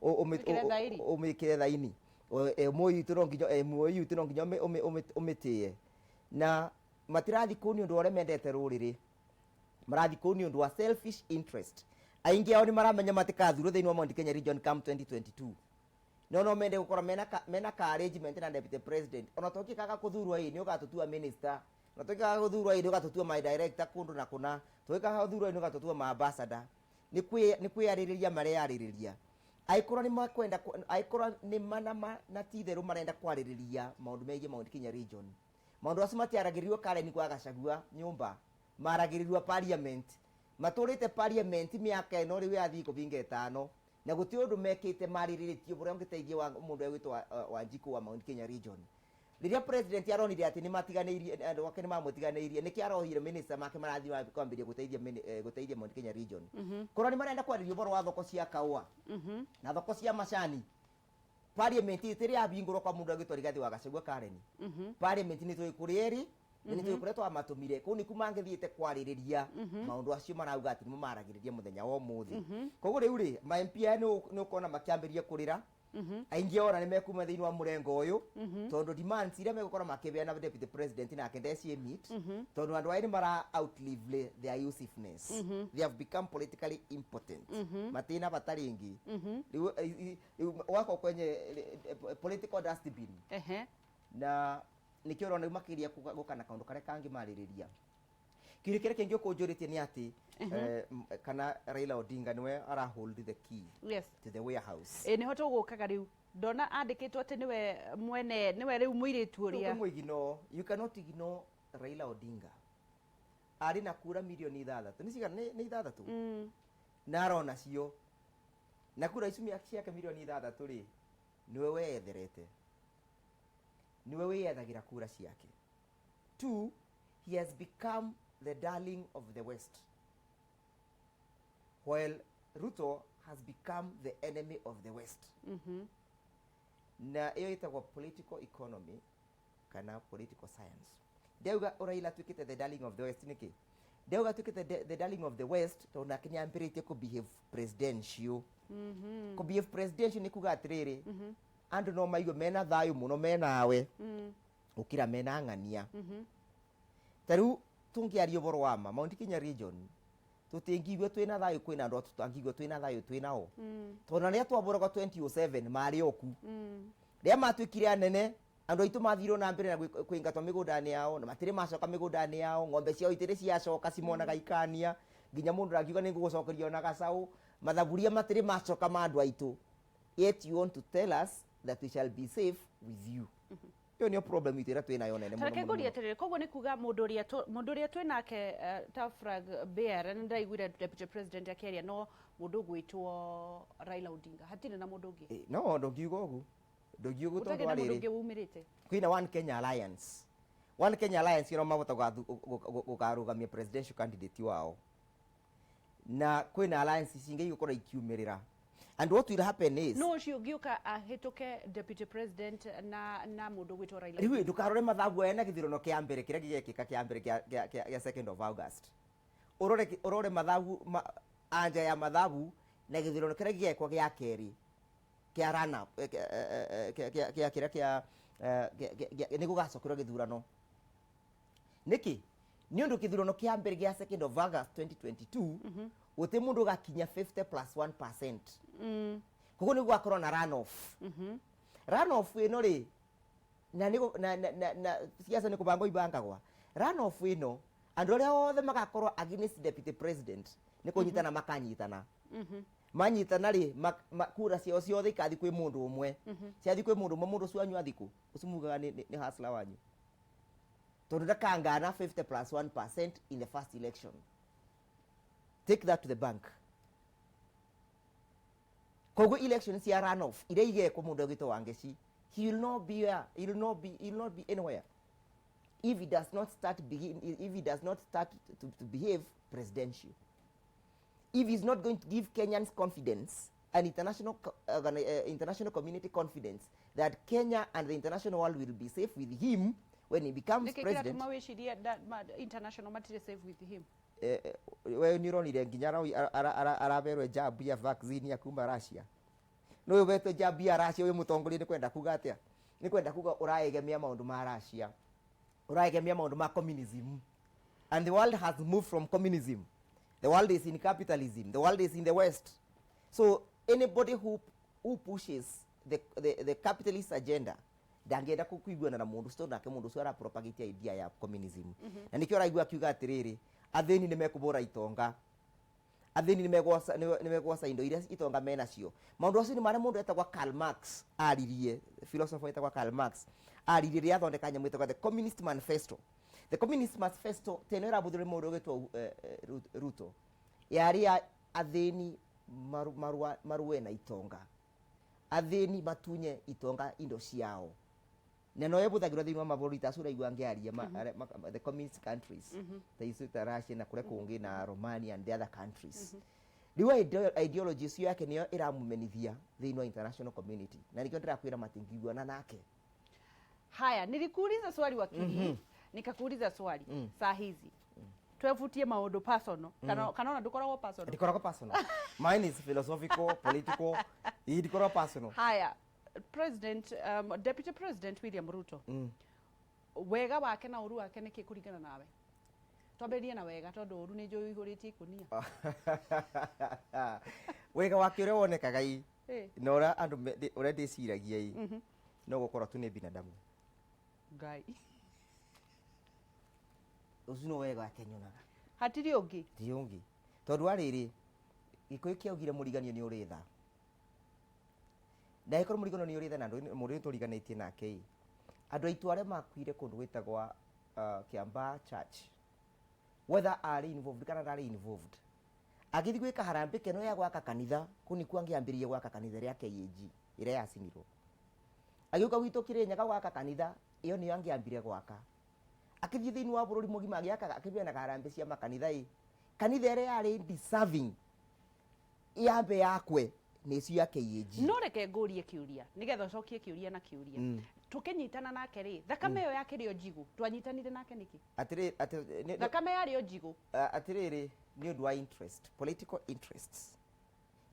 ũmĩkĩre thaĩri. Ũmĩkĩre thaini. MOU itũ no nginya, MOU itũ no nginya ũmĩtĩe. Na matirathi kũu nĩ ũndũ wa ũrĩa mendete rũrĩrĩ, marathi kũu nĩ ũndũ wa selfish interest. Aingĩ ao nĩ maramenya matikathurwo thĩinĩ wa Mount Kenya region come 2022, no mende gũkorwo mena ka arrangement na Deputy President. Ona tũngĩkaga kũthurwo ĩ, nĩ ũgatũtua minister, ona tũngĩkaga gũthurwo ĩ, nĩ ũgatũtua my director kũndũ na kũna, tũngĩkaga gũthurwo ĩ, nĩ ũgatũtua ma ambassador. Nĩ kwĩyarĩrĩria mareyarĩrĩria. Angĩkorwo nĩ makwenda, angĩkorwo nĩ mana na ti itherũ marenda kwarĩrĩria maũndũ megiĩ Mount Kenya region, maũndũ acio matiaragĩrĩrio Karen kwa Gachagua nyũmba, maragĩrĩrio parliament. Matũrĩte parliament mĩaka ĩno rĩu yathiĩ kũbinga 5, na gũtirĩ ũndũ mekĩte marĩrĩrĩtie ũrĩa ũngĩteithia wa mũndũ egwĩtwo Wanjikũ wa Mount Kenya region. Rĩrĩa president aronire atĩ nĩ matiganĩirie andũ ake, nĩ mamũtiganĩirie, nĩkĩo arohire minister make marathiĩ kwambĩrĩria gũteithia Mount Kenya region. Korwo nĩ marenda kwarĩria ũhoro wa thoko cia kaũa na thoko cia macani, parliament ĩtĩrĩ yahingũrwo kwa mũndũ agĩtwo Rigathĩ wa Gachagua Karen. Parliament nĩ tũĩ kũrĩa ĩrĩ na nĩ tũĩ kũrĩa twamatũmire. Kũu nĩkuo mangĩthiĩte kwarĩrĩria maũndũ acio marauga atĩ nĩmo maragĩrĩria mũthenya wa ũmũthĩ. Koguo rĩu rĩ, ma MP aya nĩ ũkona makĩambĩrĩria kũrĩra. Aingĩ ona nĩ mekuma thĩinĩ wa mũrengo ũyũ, tondũ demands iria megũkorwo makĩbeana Deputy President nake ndeci meet, tondũ andũ aya nĩ mara outlive their usefulness. They have become politically impotent, matina bata rĩngĩ. Rĩu wako kwenye political dustbin. Na nĩkĩo ũrona rĩu makĩria gũka na kaũndũ karĩa kangĩ marĩrĩria. Kĩũria kĩrĩa kĩngĩ ũkũnjũrĩtie nĩ atĩ kana Raila Odinga nĩwe ara hold the key to the warehouse. Ĩ, nĩho tũgũkaga rĩu. Ndona andĩkĩtwo atĩ nĩwe mwene, nĩwe rĩu mũirĩtu ũrĩa. Ndũngĩmũ, you cannot ignore Raila Odinga. Arĩ na kura mirioni 6, nĩ cigana? Nĩ 6. Na arona cio na kura icio ciake mirioni 6 rĩ, nĩwe weyetherete, nĩwe wĩyethagĩra kura ciake. Two, he has become the darling of the West, while Ruto has become the enemy of the West. Na ĩyo ĩtagwo political economy kana political science. Ndauga Raila atuĩkĩte the darling of the West nĩkĩ? Ndauga atuĩkĩte the darling of the West tondũ nake nĩambĩrĩtie kũ behave presidential. Kũ behave presidential nĩ kuga atĩrĩrĩ, andũ no maigue mena thayũ mũno menawe gũkĩra mena ng'ania. Ta rĩu tũngĩaria ũhoro wa ma, Mount Kenya region tũtingĩigua twĩna thayũ, kwĩna andũ tũtangĩigua twĩna thayũ twĩ nao, tondũ rĩrĩa twabũragwo 2007 marĩ oku. Rĩrĩa matuĩkire anene, andũ aitũ mathirwo na mbere na kũingatwo mĩgũnda-inĩ yao, na matirĩ macoka mĩgũnda-inĩ yao. Ng'ombe ciao itirĩ ciacoka, cimonaga ikania nginya mũndũ angiuga nĩ ngũgũcokeria ona gacaũ. Mathaburia matirĩ macoka ma andũ aitũ, yet you want to tell us that we shall be safe with you. Ĩyo nĩyo problem itũ ĩrĩa twĩ nayo nene mũno, Tareke mũno, ngũrie mũno. Atĩrĩrĩ, koguo nĩ kuga mũndũ ũrĩa twĩ nake ta flag bearer, nĩ ndaiguire Deputy President akĩaria, no mũndũ ũgwĩtwo Raila Odinga, hatirĩ na mũndũ ũngĩ? No ndũngiuga ũguo, ndũngiuga ũguo Gũtarĩ tondũ na mũndũ wa rĩrĩ, ũngĩ umĩrĩte. Kwĩna One Kenya Alliance. One Kenya Alliance ĩno mahota gũkarũgamia presidential candidate wao, na kwĩna alliance cingĩ igũkorwo ikiumĩrĩra, and what will happen is No ũcio ũngĩũka ahĩtũke Deputy President na mũndũ ũgwĩtwo Raila? Rĩu ndũkarore mathabu aya na gĩthurano kĩa mbere kĩrĩa gĩgekĩka kĩa mbere kĩa 2nd of August. Ũrore mathabu ma, Anja ya mathabu na gĩthurano kĩrĩa gĩgekwo gĩa kerĩ kĩa run up, kĩa kĩrĩa kĩa nĩ gũgacokerwo gĩthurano. Nĩkĩ? Nĩ ũndũ gĩthurano kĩa mbere gĩa 2nd of August 2022 gũtirĩ mũndũ ũgakinya 50 plus 1%. Koguo nĩ gũgakorwo na run off. Run off ĩno rĩ, na nĩ na siasa nĩ kũbangwo ibangagwa. Run off ĩno, andũ arĩa othe magakorwo against deputy president nĩ kũnyitana makanyitana. Manyitana rĩ, kura ciao ciothe ikathi kwĩ mũndũ ũmwe. Ciathi kwĩ mũndũ ũmwe, mũndũ ũcio wanyu athi kũ? Ũcio mugaga nĩ hustler wanyu, tondũ ndakangana 50 plus 1% in the first election. Take that to the bank. Koguo election cia runoff iria igekwo, mũndũ agwĩtwo Wangeci, he will not be there. He will not be anywhere if he does not start begin if he does not start to behave presidential, if he's not going to give Kenyans confidence and international community confidence that Kenya and the international world will be safe with him when he becomes Nĩkĩ president. Kĩratũma wĩcirie international matirĩ safe with him? We nĩ ũronire nginya araberwo jab ya vaccine ya kuma Russia. Nĩ ũyũ wetwo jab ya Russia wĩ mũtongoria, nĩ kwenda kuga atĩa? Nĩ kwenda kuga ũraegemea maũndũ ma Russia, ũraegemea maũndũ ma communism, and the world has moved from communism. The world is in capitalism. The world is in the West. So anybody who pushes the capitalist agenda ndangĩenda kũiguana na mũndũ ũcio, nake mũndũ ũcio arapropagate idea ya communism. Na nĩkĩo ũraigua akiuga atĩrĩrĩ, athĩni nĩ mekũbũra itonga, athĩni nĩ megwaca indo iria itonga menacio. Maũndũ acio nĩ marĩa mũndũ etagwa Karl Marx aririe, philosopher etagwa Karl Marx aririe rĩrĩa athondeka nyamũ ĩtagwa The Communist Manifesto. The Communist Manifesto teno ĩrabũthĩrwo nĩ mũndũ ũgĩtwo Ruto, yarĩ ya athĩni marũe na itonga, athĩni matunye itonga indo ciao, na no ĩbũthagĩrwo thĩinĩ wa mabũrũri ta acio ũraigua ngĩaria the communist countries ta icio, ta Russia na kũrĩa kũngĩ na Romania and the other countries. Rĩu ideology icio yake nĩyo ĩramũmenithia thĩinĩ wa international community, na nĩkĩo ndĩrakwĩra matingĩiguana nake. Haya, nilikuuliza swali, wakili, nikakuuliza swali. Saa hizi twevutie maundu personal, kana ona ndukoragwo personal? Ndikoragwo personal. Mine is philosophical, political. Ii, ndikoragwo personal. Haya, president deputy President William Ruto, wega wake na ũru wake nĩkĩ kũringana nawe? Twambĩrĩrie na wega, tondũ ũru nĩ njũĩ ũihũrĩtie ikũnia. Wega wake ũrĩa wonekaga i na ũrĩa andũ ũrĩa ndĩciragia i, no gũkorwo tu nĩ binadamu. Ngai. Ũcio no wega wake nyonaga. Hatirĩ ũngĩ? Ti ũngĩ, tondũ wa rĩrĩ, Gĩkũyũ kĩaugire mũriganio nĩ ũrĩ tha, na ĩkorwo mũriganio nĩ ũrĩ tha na mũndũ ũyũ tũriganĩtie nake ĩ, andũ aitũ arĩa makuire kũndũ gwĩtagwa Kiambaa Church, whether arĩ involved kana ndarĩ involved, agĩthiĩ gwĩka harambĩ keno ya gwaka kanitha kũu nĩkuo angĩambĩrĩirie gwaka kanitha ĩrĩa ya KAG ĩrĩa yacinirwo. Agĩũka gwitũ Kĩrĩnyaga gwaka kanitha ĩyo nĩyo angĩambire gwaka. Akĩthiĩ thĩinĩ wa bũrũri mũgima agĩakaga, akĩbeanaga harambĩ cia makanitha ĩ, kanitha ĩrĩa yarĩ deserving yambe yakwe nĩ icio ya KAG. No reke ngũrie kĩũria nĩgetha ũcokie kĩũria na kĩũria. Tũkĩnyitana nake rĩ, thakame ĩyo yakĩrĩ o njigũ, twanyitanire nake nĩkĩ? Atĩrĩ Thakame yarĩ o njigũ. Atĩrĩrĩ, nĩ ũndũ wa interest, political interests,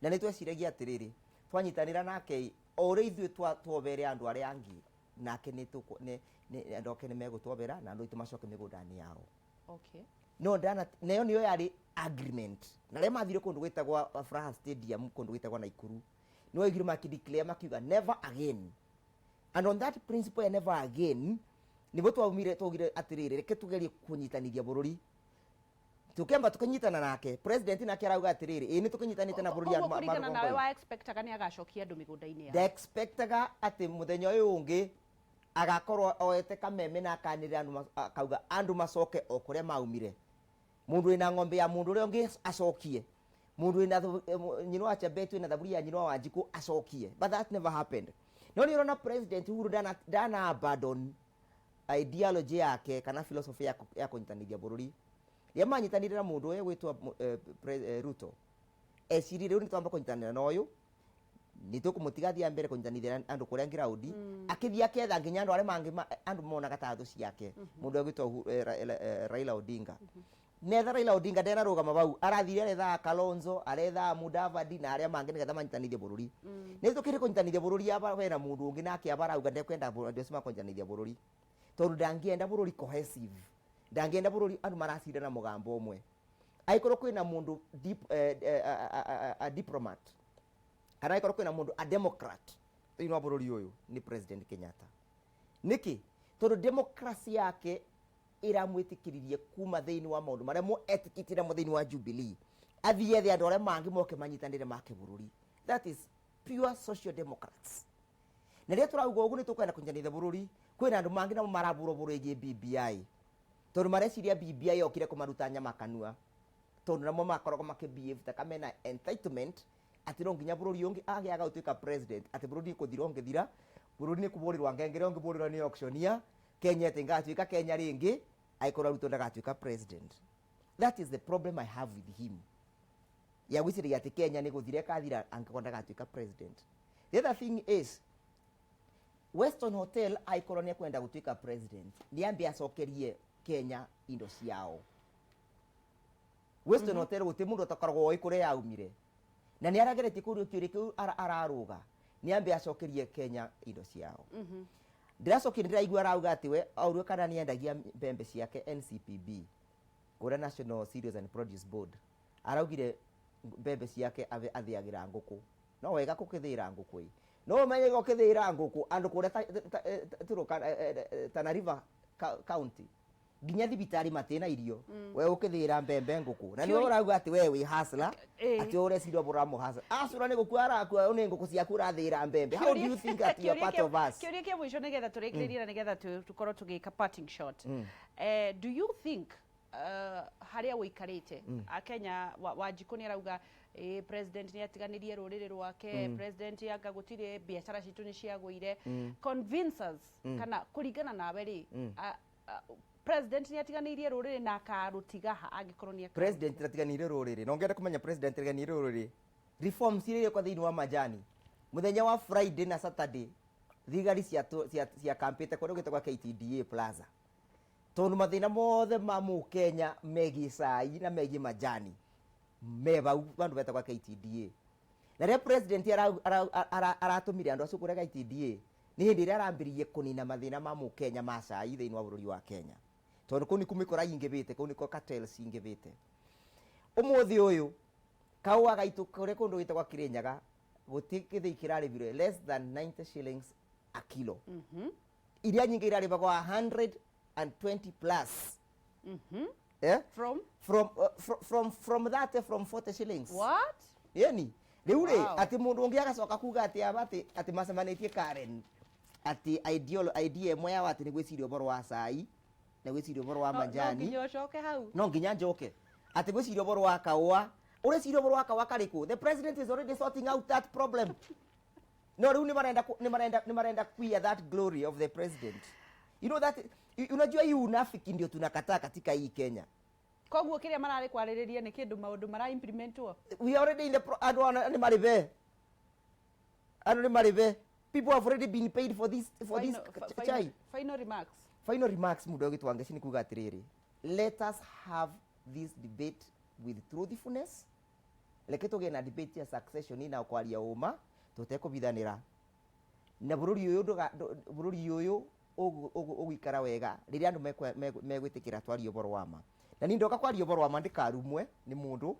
na nĩ tweciragia atĩrĩrĩ, twanyitanĩra nake ĩ, o ũrĩa ithuĩ twobere andũ arĩa angĩ, nake nĩ tũkũ- nĩ nĩ andũ ake nĩ megũtwobera na andũ aitũ macoke mĩgũnda-inĩ yao. No ndana nayo nĩyo yarĩ agreement, na arĩa mathire kũndũ gwĩtagwa Furaha Stadium, kũndũ gwĩtagwa Naikuru, nĩ waiguire makideclare, makiuga "never again", and on that principle ya "never again" nĩguo twaumire, twaugire atĩrĩrĩ, reke tugerie kũnyitanithia bũrũri. Tukĩamba tũkĩnyitana nake president, nake arauga atĩrĩrĩ, ĩ nĩ tũkĩnyitanĩte na bũrũri. Koguo kũringana nawe, wa expectaga nĩ agacokia andũ mĩgũnda-inĩ yao? Ndexpectaga atĩ mũthenya ũyũ ũngĩ agakorwo oete kameme na akanĩrĩra andũ, akauga andũ macoke o kũrĩa maumire. Mũndũ wĩna ng'ombe ya mũndũ ũrĩa ũngĩ acokie, mũndũ wĩna nyina wa Chebet, wĩna thaburi ya nyina wa Wanjikũ acokie, but that never happened. No nĩ ũrona President Uhuru ndana abandon ideology yake kana philosophy ya kũnyitanithia bũrũri. Rĩrĩa manyitanire na mũndũ ũyũ gwĩtwo Ruto, eciririe rĩu nĩ twamba kũnyitanĩra na ũyũ, nĩ tũkũmũtiga athiĩ mbere kũnyitanithia andũ kũrĩa ngiraũndi. Akĩthiĩ aketha nginya andũ arĩa mangĩ andũ monaga ta thũ ciake, mũndũ agwĩtwo Raila Odinga. Netha Raila Odinga ndenarũgama bau, arathire arethaga Kalonzo, arethaga Mudavadi na arĩa mangĩ nĩgetha manyitanithie bũrũri. Nĩ tũkĩrĩ kũnyitanithia bũrũri aba hena mũndũ ũngĩ nake aba arauga ndekwenda andũ acio makũnyitanithia bũrũri, tondũ ndangĩenda bũrũri cohesive, ndangĩenda bũrũri andũ maracinda na mũgambo ũmwe. Angĩkorwo kwĩna mũndũ dip, eh, eh, a, a, a, a diplomat, kana angĩkorwo kwĩna mũndũ a democrat thĩinĩ wa bũrũri ũyũ, nĩ President Kenyatta. Nĩkĩ? Tondũ democracy yake ĩramwĩtĩkĩririe kuma thĩinĩ wa maũndũ marĩa mo etĩkĩtie namo thĩinĩ wa Jubilee, athiĩ ethe andũ arĩa mangĩ moke manyitanĩre make bũrũri. That is pure social democrats. Na rĩrĩa tũrauga ũguo nĩ tũkwenda kũnyitanĩra bũrũri, kwĩna andũ mangĩ namo marabũrwo bũrũ ĩgiĩ BBI, tondũ mareciria BBI yokire kũmaruta nyama kanua, tondũ namo makoragwo makĩ behave ta kamena entitlement, atĩ no nginya bũrũri ũngĩ agĩaga gũtuĩka president, atĩ bũrũri nĩ kũthira ũngĩthira, bũrũri nĩ kũbũrĩrwa ngengere ũngĩbũrĩrwo nĩ auctioneer, Kenya ĩtĩ ngatuĩka Kenya rĩngĩ angĩkorwo Ruto ndagatuĩka president. That is the problem I have with him, ya gwĩciria atĩ Kenya nĩ gũthira ĩkathira angĩkorwo ndagatuĩka president. The other thing is Weston Hotel, angĩkorwo nĩ ekwenda gũtuĩka president, nĩ ambe acokerie Kenya indo ciao. Weston Hotel gũtirĩ mũndũ ũtakoragwo oĩ kũrĩa yaumire, na nĩ arageretie kũria kĩũria kĩu ararũga, nĩ ambe acokerie Kenya indo ciao. Ndĩracokia, ndĩraigua arauga atĩ we aurwe kana nĩ endagia mbembe ciake NCPB, kũrĩa National Cereals and Produce Board. Araugire mbembe ciake athĩagĩra ngũkũ. No wega gũkĩthĩĩra ngũkũ ĩ, no ũmenye ũkĩthĩĩra ngũkũ andũ kũrĩa Turkana, Tana River County, nginya thibitarĩ matina irio, we ũkĩthĩĩra mbembe ngũkũ, na nĩwe ũrauga atĩ we wĩ hustler, atĩ ũreciria ũramũ hustler. Acura nĩ gũkua arakua nĩ ngũkũ ciaku ũrathĩĩra mbembe. How do you think that you are part of us? Kĩũria kĩa mũico nĩgetha tũrĩkĩrĩrie na nĩgetha tũkorwo tũgĩka parting shot. Do you think harĩa ũikarĩte akenya, Wanjikũ nĩ arauga president nĩ atiganĩrie rũrĩrĩ rwake, president anga gũtirĩ biacara citũ nĩ ciagũire. Convince us, kana kũringana nawe rĩ, president nĩ atiganĩirie rũrĩrĩ na akarũtiga ha angĩkorwo nĩ akarũtiga? President atiganĩire rũrĩrĩ, na ũngĩenda kũmenya president atiganĩire rũrĩrĩ, reforms iria irĩkwo thĩinĩ wa majani, mũthenya wa Friday na Saturday thigari cia kampĩte kũrĩa gwĩtagwo KTDA Plaza, tondũ mathĩna mothe ma mũkenya megiĩ cai na megiĩ majani me bau bandũ betagwa KTDA. Na rĩrĩa president aratũmire andũ acio kũrĩa KTDA, nĩ hĩndĩ ĩrĩa arambĩrĩirie kũnina mathĩna ma mũkenya ma cai thĩinĩ wa bũrũri wa Kenya, tondũ kũu nĩkuo mĩkora yingĩhĩte, kũu nĩkuo cartels cingĩhĩte. Ũmũthĩ ũyũ kaũa gaitũ kũrĩa kũndũ gwĩtagwo Kirinyaga, gũtirĩ gĩthĩi kĩrarĩbire less than 90 shillings a kilo. Iria nyingĩ irarĩbagwo 120 plus. Eh? From? From that, from 40 shillings. What? Yeni rĩu rĩ, atĩ mũndũ ũngĩ agacoka kuga atĩ aba atĩ macemanĩtie Karen, atĩ idea ĩmwe yao atĩ nĩ gwĩciria ũhoro wa cai na gwĩciria ũhoro wa No majani. Nginya ũcoke hau. No nginya njoke atĩ gwĩciria ũhoro wa kaũa, ũreciria ũhoro wa kaũa karĩkũ? The president is already sorting out that problem. No rĩu nĩ marenda queer that glory of the president. You know that, unajua hii unafiki ndio tunakataa katika hii Kenya. Koguo kĩrĩa mararĩ kwarĩrĩria nĩ kĩndũ maũndũ mara implementwo. We are already in the andũ ana nĩ marĩbe, andũ nĩ marĩbe. People have already been paid for this chai. Final remarks. Final remarks, mũndũ ũgĩtwo Wangeci, nĩ kuga atĩrĩrĩ, let us have this debate with truthfulness. Reke tũgĩe na debate ya succession na kwaria ũma tũtekũbithanĩra, na bũrũri ũyũ bũrũri ũyũ ũgũikara wega rĩrĩa andũ megwĩtĩkĩra twarie ũhoro wa ma. Na niĩ ndoka kwaria ũhoro wa ma, ndĩkarumwe nĩ mũndũ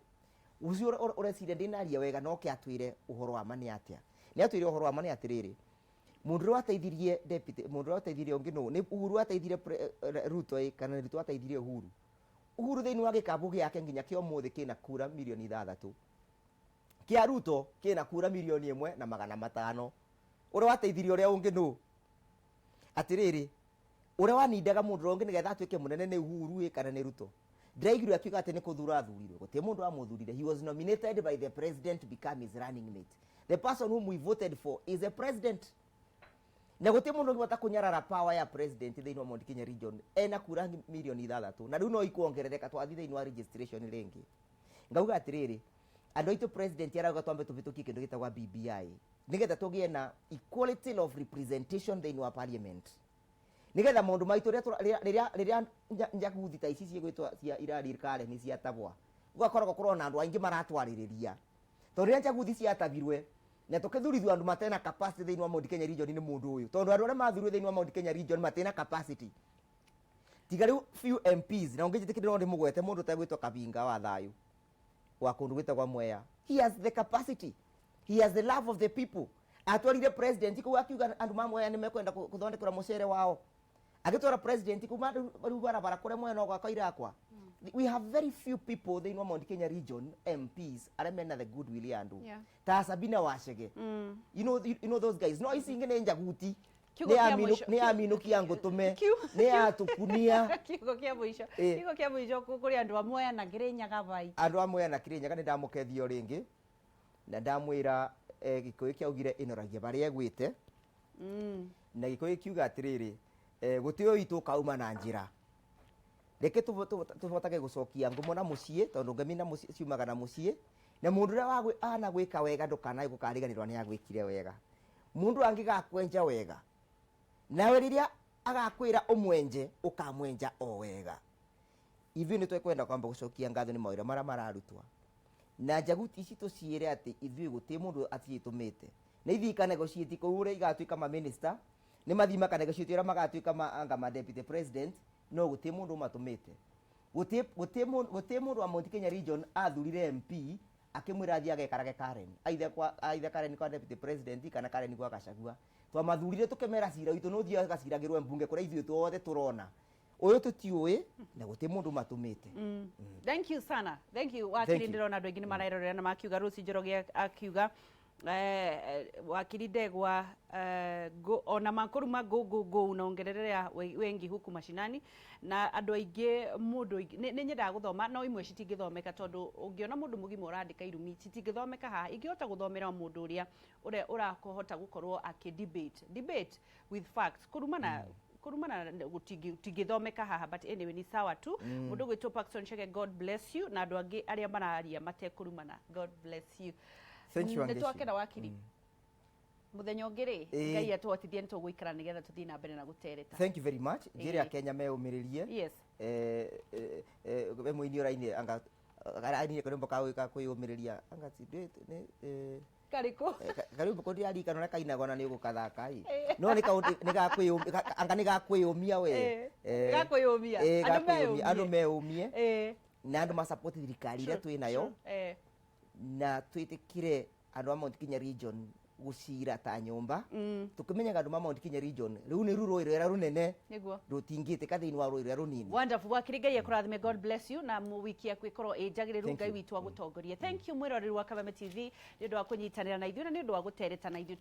ũcio ũreciria ndĩnaria wega, no ke atwĩre ũhoro wa ma nĩ atĩa. Nĩ atwĩre ũhoro wa ma nĩ atĩrĩrĩ, mũndũ ũrĩa wateithirie deputy, mũndũ ũrĩa wateithirie ũngĩ nũ? Nĩ Uhuru wateithirie Ruto ĩ, kana nĩ Ruto wateithirie Uhuru? Uhuru thĩinĩ wa gĩkabũ gĩake nginya kĩa ũmũthĩ kĩna kura mirioni 6, kĩa Ruto kĩna kura 1,500,000. Ũrĩa wateithirie ũrĩa ũngĩ nũ? Atĩrĩrĩ, ũrĩa wanindaga mũndũ ũrĩa ũngĩ nĩgetha atuĩke mũnene nĩ Uhuru ĩ, kana nĩ Ruto? Ndĩraiguire akiuga atĩ nĩ kũthura athurirwe. Gũtirĩ mũndũ wamũthurire. He was nominated by the president to become his running mate. The person whom we voted for is a president, na gũtirĩ mũndũ ũngĩhota kũnyarara power ya president thĩinĩ wa Mount Kenya region. Ena kura mirioni 6, na rĩu no ikuongerereka twathiĩ thĩinĩ wa registration rĩngĩ. Ngauga atĩrĩrĩ, andũ aitũ, president arauga twambe tũhĩtũkie kĩndũ gĩtagwa BBI nĩgetha tũgĩe na equality of representation thĩinĩ wa parliament. Nigetha maundu maitu rĩrĩa rĩrĩa rĩrĩa njaguthi ta ici cigwĩtwo cia irari Karen ciatabwa, gũgakoragwo kũrona andũ aingĩ maratwarĩrĩria, tondũ rĩrĩa njaguthi ciatabirwe na tũkĩthurithio andũ matena capacity thĩinĩ wa Mount Kenya region, nĩ mũndũ ũyũ, tondũ andũ arĩa mathurirwo thĩinĩ wa Mount Kenya region matena capacity, tiga rĩu few MPs. Na ũngĩnjĩtĩkĩria no ndĩmũgwete, mũndũ ũtegwĩtwo Kabinga wa thayũ wa kũndũ gwĩtagwo Mwea. He has the capacity, he has the love of the people. Atwarire president kũu, akiuga andũ ma Mwea nĩ mekwenda gũthondekerwo mũcere wao. Agĩtwara president kũu rĩu barabara kũrĩa Mwea no gwakwa irakwa. We have very few people thĩinĩ wa Mount Kenya region, MPs arĩa mena the goodwill ya andũ, ta Sabina Wachege, you know those guys. No ici ingĩ nĩ njaguti. Kiugo nĩ kĩa aminũ mũico. Nĩ aminũkia ngũtũme nĩ atũkunia. Kiugo kĩa mũico. Kiugo kĩa mũico kũrĩ andũ a Mwea na Kĩrĩnyaga bai. Andũ a Mwea na Kĩrĩnyaga, nĩ ndamũkethio rĩngĩ na ndamwĩra, Gĩkũyũ kĩaugire ĩnoragia barĩa ĩgwĩte. Na Gĩkũyũ kiuga atĩrĩrĩ, gũtĩ ũyũ witũ ũkauma na njĩra. Reke tũhotage gũcokia ngumo na mũciĩ, tondũ ngemi na mũciĩ ciumaga na mũciĩ. Na mũndũ ũrĩa ana gwĩka wega, ndũkanae gũkariganĩrwo nĩ agwĩkire wega. Mũndũ angĩgakwenja wega, nawe rĩrĩa agakwĩra ũmwenje, ũkamwenja o wega. Ithuĩ nĩ twekwenda kwamba gũcokia ngatho nĩ mawĩra marĩa mararutwo na njaguti ici. Tũciĩre atĩ ithuĩ gũtirĩ mũndũ aciĩtũmĩte, na ithiĩ ikanegotiate kũu ũrĩa igatuĩka ma minister, nĩ mathiĩ makanegotiate ũrĩa magatuĩka ma anga ma deputy president, no gũtirĩ mũndũ ũmatũmĩte. Gũtirĩ mũndũ wa Mount Kenya region athurire MP akĩmwĩra athiĩ agekarage Karen, aithe kwa aithe Karen kwa deputy president kana Karen gwa Gachagua. Twamathurire tũkĩmera cira witũ nĩ ũthiĩ agaciragĩrwo mbunge kũrĩa ithuĩ tuothe tũrona ũyũ tũtiũĩ, na gũtirĩ mũndũ matũmĩte. Thank you sana, thank you, wakiri. Thank you. Ndĩrona andũ aingĩ nĩ marerorera na makiuga Rũci Njoroge akiuga, wakiri Ndegwa, ona makuruma go go go unaongererea wengi huku mashinani na andũ aingĩ mũndũ nĩ nyendaga gũthoma, no imwe citingĩthomeka, tondũ ũngĩona mũndũ mũgima ũrandĩka irumi citingĩthomeka haha. Ingĩhota gũthomera mũndũ ũrĩa ũrahota gũkorwo akĩ debate with facts. Kurumana gũtingĩthomeka haha, but anyway, ni sawa tu. Mũndũ gwĩtwo Paxton Chege, God bless you, na andũ angĩ arĩa mararia matekũrumana, God bless you. Thank you, Nĩ Wangechi. twakena, wakiri. Mũthenya ũngĩ rĩ, Ngai atũhotithie, nĩ tũgũikara nĩgetha tũthiĩ na mbere na gũtereta. Thank you very much. Njĩre Akenya meũmĩrĩrie. We mũini ũrainire anga arainire karwĩmbo ka gwĩka kwĩyũmĩrĩria anga ti nĩ Karĩkũ? Karwĩmbo kau ndirarikana ũrĩa kainagwo na nĩ ũgũkathaka ĩ, no nĩ kaũndũ nĩ ga anga nĩ ga kwĩyũmia we. Ga kwĩyũmia. Ga Andũ kwĩyũmia, andũ meyũmie. Meyũmie na andũ masupport thirikari ĩrĩa twĩ nayo, na twĩtĩkire andũ a Mount Kenya region gũcira ta nyũmba, tũkĩmenyaga andũ ma Mount Kenya region rĩu nĩ rũĩ rũrĩa rũnene rũtingĩtĩka thĩinĩ wa rũĩ rũrĩa rũnini. Wonderful, wakiri. Ngai akũrathime, God bless you, na wiki yaku ĩkorwo ĩ njagĩrĩru. Thank Ngai you. witũ agũtongorie. Thank you, mwĩroreri wa Kameme TV, nĩ ũndũ wa kũnyitanĩra na ithuĩ na nĩ ũndũ wa gũtereta na ithuĩ.